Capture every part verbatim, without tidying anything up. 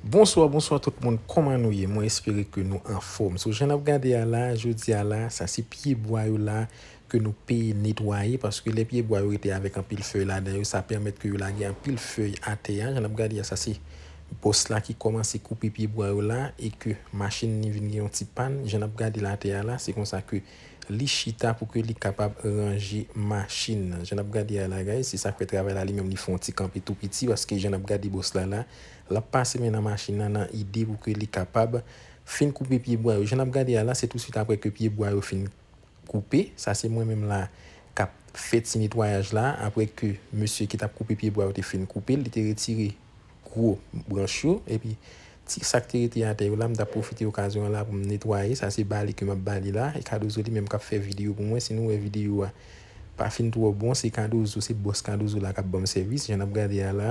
Bonswa, bonswa tout moun, kòman nou ye? Mwen espere ke nou anfòm. So, jan n ap gade a la, jodi a la, sa se pye bwa yo la ke nou peye netwaye, paske lè pye bwa yo rete avèk anpil fèy ladan yo, sa pèmèt ke yo lage anpil fèy atè a. Jan n ap gade a, sa se bòs la ki kòmanse koupe pye bwa yo la, e ke machin ni vin gen yon ti pàn. Jan n ap gade la atè a la, se konsa ke li chita pou ke li kapab ranje machin nan. Jan n ap gade a la, guys, se sa k fè travay la li menm li fè yon ti kanpe tou piti, paske jan n ap gade bòs la la, l ap pase men nan machin nan nan ide pou ke li kapab fin koupe pye bwa yo. Jan n ap gade a la, se tousuit apre ke pye bwa yo fin koupe. Sa se mwen menm la k ap fè ti netwayaj la, apre ke mesye ki t ap koupe pye bwa yo te fin koupe l, li te retire gwo branch yo, epi ti sa k te rete atè yo la, m t ap pwofite okazyon an la pou m netwaye. Sa se bale ke m ap bale la, e Cardozo li menm k ap fè videyo pou mwen. Si nou wè videyo a pa fin twò bon, se Cardozo, se bòs Cardozo la k ap ban m sèvis. Jan n ap gade a la,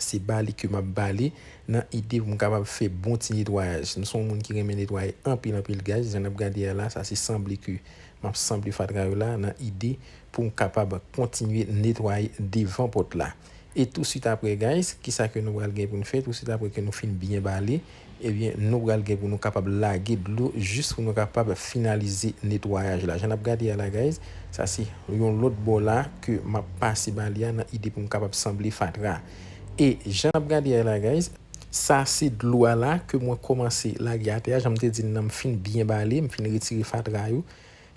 se bale ke m ap bale nan ide pou m kapab fè bon ti netwayaj. M se yon moun ki renmen netwaye anpil, anpil, guys. Jan n ap gade a la, sa se sanble ke m ap sanble fatra yo la nan ide pou m kapab kontinye netwaye devan pòt la. E tousuit apre, guys, kisa ke nou pral gen pou n fè? Tousuit apre ke nou fin byen bale, ebyen, nou pral gen pou nou kapab lage dlo jis pou nou kapab finalize netwayaj la. Jan n ap gade a la, guys, sa se yon lòt bò la ke m ap pase bale a nan ide pou m kapab sanble fatra. E jan n ap gade a la, guys, sa se dlo a la ke mwen kòmanse lage atè a. Jan m te di n nan, m fin byen bale, m fin retire fatra yo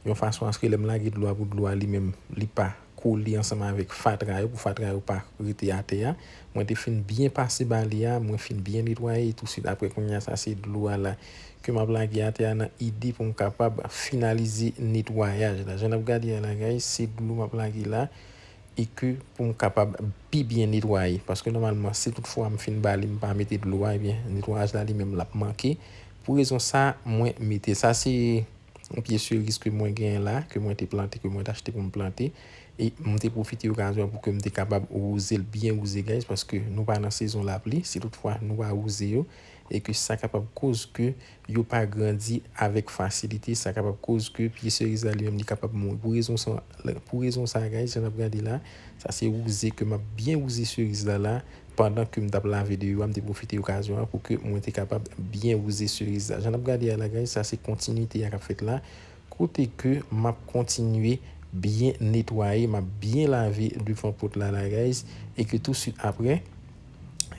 yon fason aske lè m lage dlo a pou dlo a li menm, li pa kole ansanm avèk fatra yo, pou fatra yo pa rete atè a. Mwen te fin byen pase bale a, mwen fin byen netwaye, e tousuit apre kounye a, sa se dlo a la ke m ap lage atè a nan ide pou m kapab finalize netwayaj la. Jan n ap gade a la, guys, se dlo m ap lage la, e ke pou m kapab pi byen netwaye. Paske nòmalman, si toutfwa m fin bale, m pa mete dlo a, ebyen, netwayaj la li menm l ap manke. Pou rezon sa, mwen mete sa se yon pye seriz ke mwen genyen la, ke mwen te plante, ke mwen te achte pou m plante. E m te pwofite okazyon an pou ke m te kapab wouze l byen wouze, guys, paske nou pa nan sezon lapli. Si toutfwa nou pa wouze yo, e ke sa kapab koz ke yo pa grandi avèk fasilite, sa kapab koz ke pye seriz la li menm li kapab mouri. Pou rezon sa, pou rezon sa, guys, jan n ap gade la, sa se wouze ke m ap byen wouze seriz la la, pandan ke m t ap lave deyò a, m te pwofite okazyon an pou ke mwen te kapab byen wouze seriz la. Jan n ap gade a la, guys, sa se kontinite a k ap fèt la, kote ke m ap kontinye byen netwaye, m ap byen lave devan pòt la la, guys, e ke tousuit apre,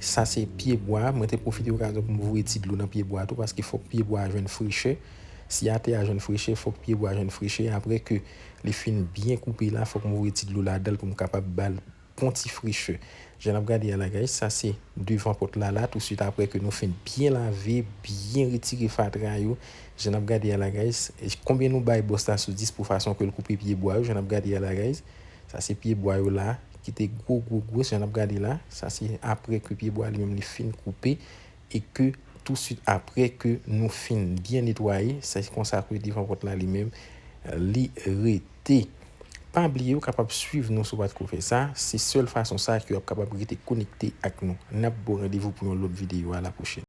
sa se pye bwa. Mwen te pwofite okazyon pou m voye ti dlo nan pye bwa tou, paske fòk pye bwa a jwenn frechè. Si atè a jwenn frechè, fòk pye bwa a jwenn frechè. Apre ke li fin byen koupe la, fòk m voye ti dlo ladan l pou m kapab ba l bon ti frechè. Jan n ap gade a la, guys, sa se devan pòt la la, tousuit apre ke nou fin byen lave, byen retire fatra yo. Jan n ap gade a la, guys, e konbyen nou bay bòs la sou dis pou fason ke l koupe pye bwa yo? Jan n ap gade a la, guys, sa se pye bwa yo la ki te gwo, gwo, gwo. Jan n ap gade la, sa se apre ke pye bwa li menm li fin koupe, e ke tousuit apre ke nou fin byen netwaye, se konsa ke devan pòt la li menm, li rete. Pa bliye ou kapab swiv nou si w pa t ko fè sa. Se sèl fason sa ke w ap kapab rete konekte ak nou. N ap ba w randevou pou yon lòt videyo. A la pwochèn.